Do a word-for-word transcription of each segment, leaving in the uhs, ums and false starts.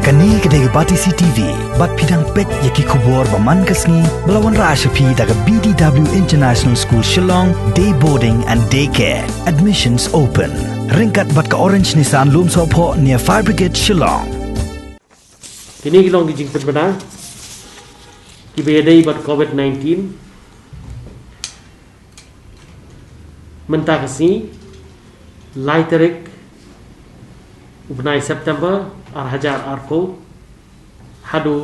Kane ka dei ka Batesi T V, bad phi dang peit ïa ki khubor ba man ka sngi, ba la wanrah sha phi da ka B D W International School Shillong, Day Boarding and Day Care. Admissions open. Ryngkat bad ka Orange Nissan Lumsohphoh near Fire Brigade Shillong. Kine ki long ki jingpynbna kiba ïadei bad covid nineteen. Mynta ka sngi, lai tarik u bnai September, ar hajar arphew, haduh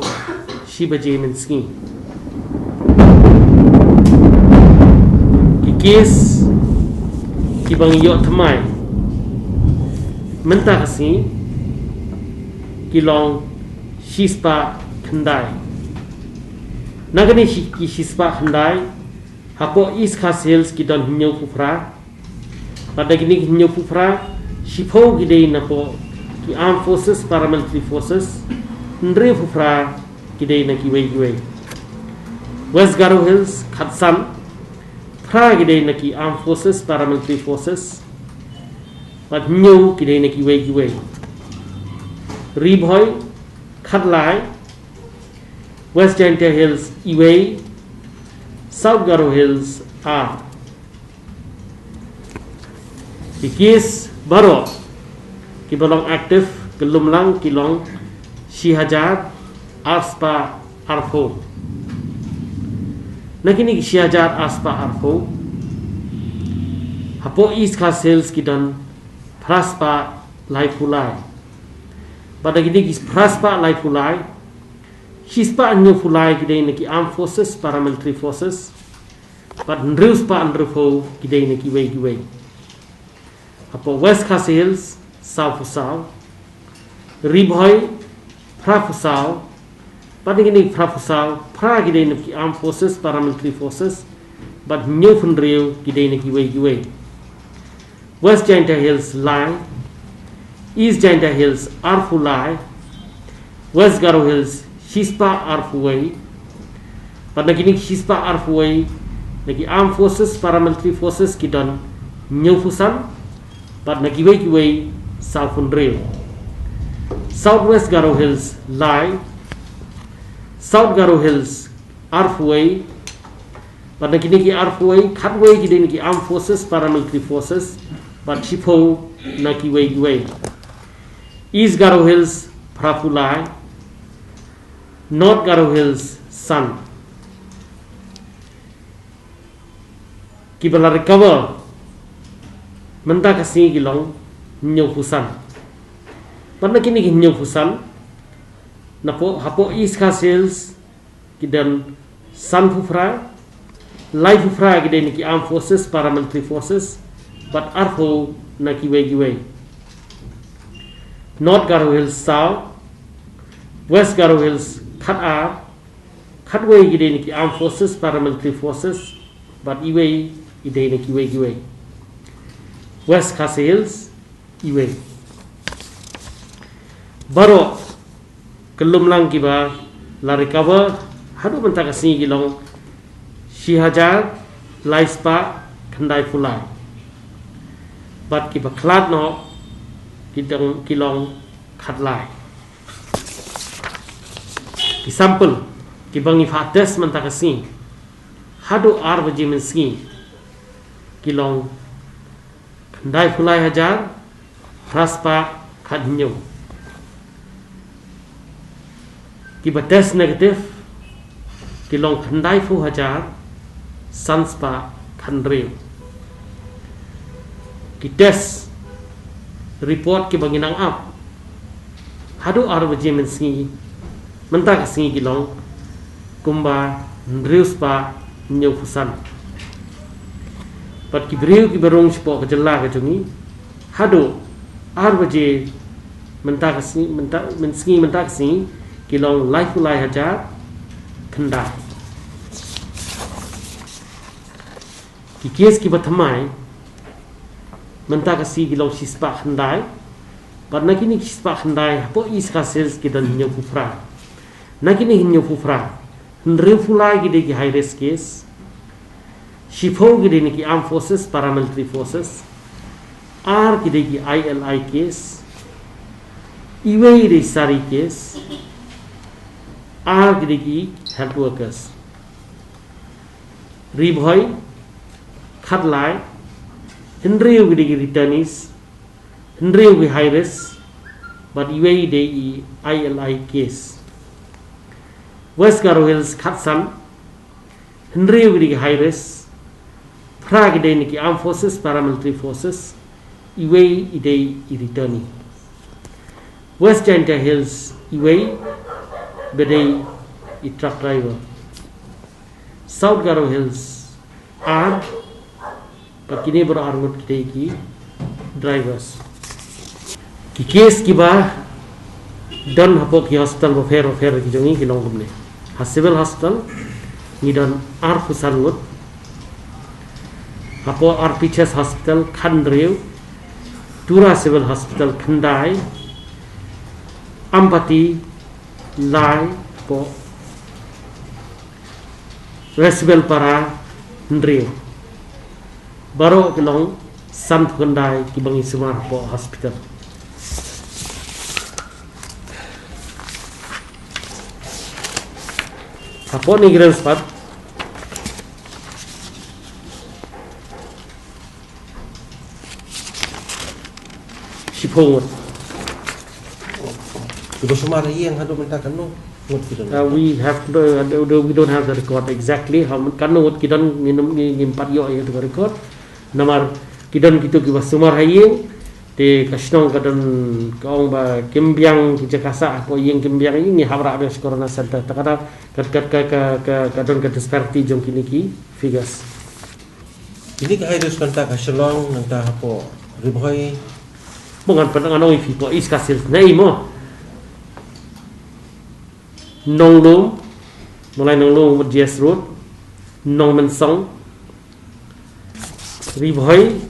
shi baje mynsngi. Ki kes kiba ngi ïoh thymmai mynta ka sngi ki long shispah khyndai. Na kine shi, ki shispah khyndai, hapoh East Khasi Hills ki don hynñiewphew phra. Bad na kine ki hynñiewphew phra, shiphew ki dei na poh ki Armed Forces, Paramilitary Forces, hynriewphew phra ki dei na kiwei kiwei. West Garo Hills, khatsan, phra ki dei na ki Armed Forces, Paramilitary Forces, bad hynñiew ki dei na kiwei kiwei. Ri Bhoi, khatlai, West Jaintia Hills, iwei, South Garo Hills, ar. Ki kes baroh kiba long active, ka lumlang ki long shi hajar arspah arphew. Na kine ki shi hajar arspah arphew, hapoh East Khasi Hills ki don phraspah laiphew lai. Bad na kine ki phraspah laiphew lai, shispah hynñiewphew lai ki dei na ki Armed Forces, Paramilitary Forces, bad hynriewspah hynriewphew ki dei na kiwei kiwei. Hapoh West Khasi Hills, sawphew saw. Ri Bhoi, phraphew saw. Bad na kine phraphew saw, phra ki dei na ki Armed Forces, Paramilitary Forces, bad hynñiewphew hynriew ki dei na kiwei kiwei. West Jaintia Hills, lai. East Jaintia Hills, arphew lai. West Garo Hills, shispah arphew wei. Bad na kine ki shispah arphew wei, na ki Armed Forces, Paramilitary Forces ki don hynñiewphew san, bad na kiwei kiwei, sawphew hynriew. South West Garo Hills, lai. South Garo Hills, arphew wei. Bad na kine ki arphew wei, khatwei ki dei na ki Armed Forces, Paramilitary Forces, bad shiphew na kiwei kiwei. East Garo Hills, phraphew lai. North Garo Hills, san. Kiba la recover mynta ka sngi ki long hynñiewphew san. Bad na kine ki hynñiewphew san, napoh, hapoh East Khasi Hills ki don sanphew phra, laiphew phra ki dei na ki Armed Forces, Paramilitary Forces, bad arphew na kiwei kiwei. North Garo Hills, saw. West Garo Hills, khatar. Khatwei ki dei na ki Armed Forces, Paramilitary Forces, bad iwei i dei na kiwei kiwei. West Khasi Hills, iwei. Baroh ka lumlang kiba la recover haduh mynta ka sngi ki long shi hajar laispah khyndaiphew lai. Bad kiba khlad noh ki dang, ki long khatlai. Ki sample kiba ngi phah test mynta ka sngi haduh ar baje mynsngi ki long khyndaiphew lai hajar phraspah khathynñiew. Kiba test negative ki long khyndaiphew hajar sanspah khathynriew. Ki test report kiba ngi nang ap haduh ar baje mynsngi mynta ka sngi ki long kumba hynriewspah hynñiewphew san. Bad ki briew kiba rung shapoh ka jylla ka jong ngi haduh ar baje mynta ka sngi, mynta, mynsngi mynta ka sngi ki long laiphew lai hajar khyndai. Ki kes kiba thymmai mynta ka sngi ki long shispah khyndai. Bad na kine ki shispah khyndai hapoh East Khasi Hills ki don hynñiewphew phra. Na kine hynñiewphew phra, hynriewphew lai ki dei ki high risk case. Shiphew ki dei na ki Armed Forces, Paramilitary Forces. Ar ki dei ki I L I case. Iwei i dei sari case, ar ki dei ki health workers. Ri Bhoi, khatlai, hynriew ki dei ki returnees, hynriew ki high risk, bad iwei i dei i I L I case. West Garo Hills, khatsan, hynriew ki dei ki high risk, phra ki dei na ki armed forces, paramilitary forces, iwei i dei i returnee. West Jaintia Hills, iwei, ba dei i truck driver. South Garo Hills, ar, bad kine baroh ar ngut ki dei ki drivers. Ki case kiba don hapoh ki hospital bapher bapher ki jong ngi ki long kumne. Ha Civil Hospital ngi don arphew san ngut. Hapoh R P H S Hospital khathynriew. Tura Civil Hospital khyndai. Ampati lai, hapoh Resibelpara hynriew. Baroh ki long sanphew khyndai kiba ngi sumar hapoh hospital. Hapoh NEIGRIHMS pat shiphew ngut. Kiba sumar ha ïing haduh mynta katno ngut ki don? Uh, we have, uh, we don't have the record exactly how, katno ngut ki don, ngim, ngim, ngim pat ïoh ïa ka record. Namar ki don kito kiba sumar ha ïing, te ka shnong ka don, ka ong ba kim biang ki jaka sah, hapoh ïing kim biang, ïing ngi hap rah biang sha Corona Center. Te kata ka, ka, ka, ka don ka disparity jong kine ki figures. Kine ki high risk nangta ha Shillong, nangta hapoh Ri Bhoi. Mo, ngan pynang, ngan ong ïa phi, hapoh East Khasi Hills ne mo. Nonglum, Mawlai Nonglum, G S Road, Nongmynsong, Ri Bhoi,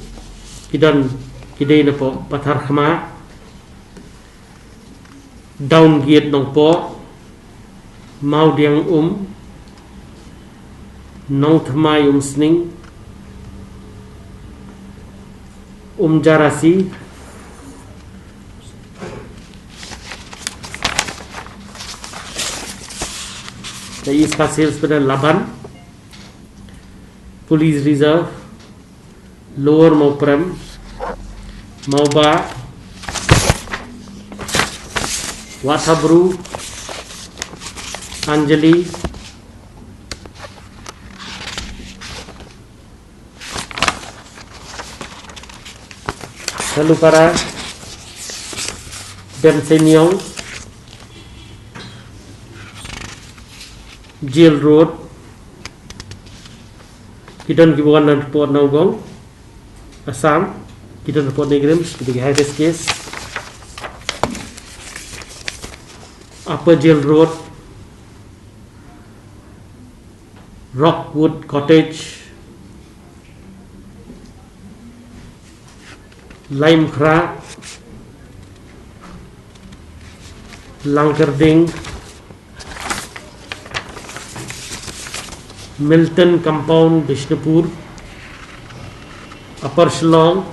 ki don, ki dei napoh Patharkhmah, Downgate Nongpoh, Mawdiangum, Nongthymmai Umsning, Umjarasi, the East Khasi Hills, Laban, Police Reserve, Lower Mawprem, Mawbah, Wathabru, Anjali, Salupara, Demseiniong, Jail Road, ki don kiba wan na Port Nongkrem, Assam, ki don hapoh NEIGRIHMS, ki dei ki high risk case. Upper Jail Road, Rockwood Cottage, Laitumkhrah, Langkyrding, Milton Compound, Bishnupur, Upper Shillong,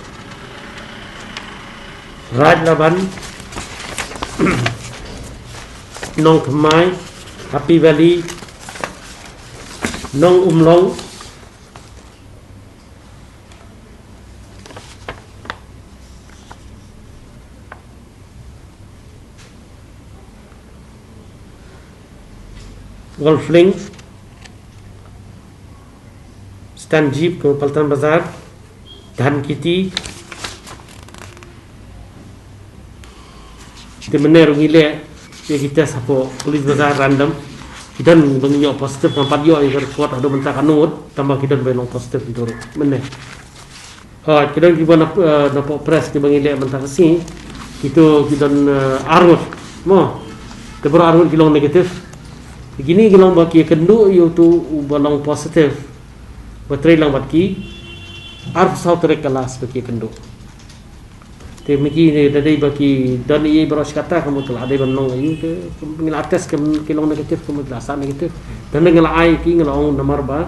Rajlaban, Nongthymmai, Happy Valley, Nongumlong, Golf Link, Stanjeep, Paltan Bazar, Dhankheti. Te mynne ruh ngi leh ïa ki test hapoh Police Bazar random. Ki don ba ngi ïoh positive, ngam pat ïoh ïa ka record haduh mynta katno ngut, tangba ki don ba long positive ruh mynne. Ha, ki don kiba na, eh, napoh press kiba ngi leh mynta ka sngi. Kito ki don, eh, ar ngut. Mo. Te baroh ar ngut ki long negative. Kine ki long ba ki ïakynduh ïa uto uba long positive. Ba trei lang bad ki. Arphew saw tarik ka last ba ki ïakynduh. Te mynta ki ne da dei ba ki don ïa baroh shi katta, ka mut ka la dei ban long ïa ki, ngi la test ka mut ki long negative, ka mut la sah negative. Te ngi la ai ki, ngi la ong namar ba,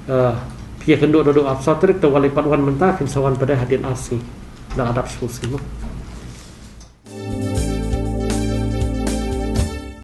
eh, phi ïakynduh naduh arphew saw tarik, te wat la pat wan mynta, phin sa wan pat hadien ar sngi. Da la dap shiphew sngi mo.